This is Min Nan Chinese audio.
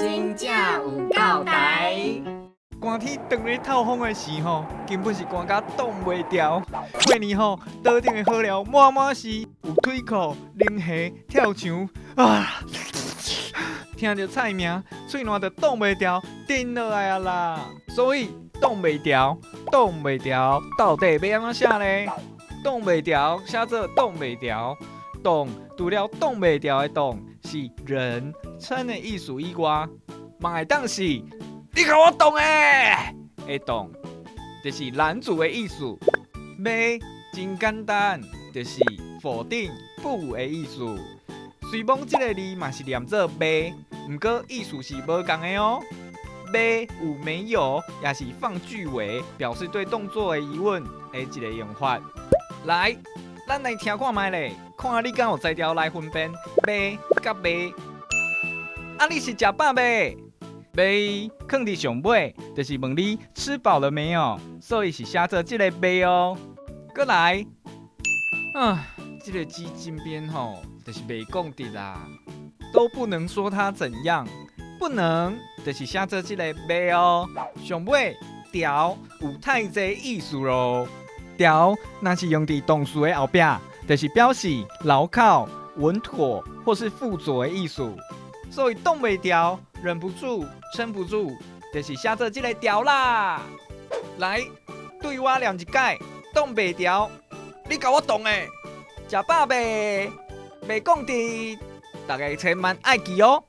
真正有夠台。寒天當咧透風的時吼，根本是寒甲擋袂牢。過年吼，桌頂的好料滿滿是，有腿褲、龍蝦、跳牆啊！聽著菜名，喙瀾就擋袂牢，停落來啊啦！所以擋袂牢，擋袂牢，到底欲按怎寫呢？擋袂牢，寫做擋袂牢，擋除了擋袂牢的擋是人稱的意思以外，嘛會當是你共我擋欸的擋，就是攔阻的意思。袂真簡單，就是否定不的意思。雖罔這个字嘛是念做袂，毋過意思是無仝的哦。袂有沒有，也是放句尾，表示對動作的疑問的一个用法。來，咱來聽看覓咧，看你敢有才調來分辨袂佮未。啊，你是食飽未？未囥佇上尾，就是問你吃飽了沒有，所以是寫做這个未哦。閣來，啊，這个字真變吼，就是袂講得啦，都不能說他怎樣，不能，就是寫做這个袂哦。上尾牢有太濟意思囉。牢若是用佇動詞的後壁，就是表示牢靠、穩妥或是輔佐的意思。所以擋袂牢，忍不住、撐不住，就是寫做這个牢啦。來，對我念一擺，擋袂牢，你共我擋欸，食飽未？袂講得，大家千萬愛記哦。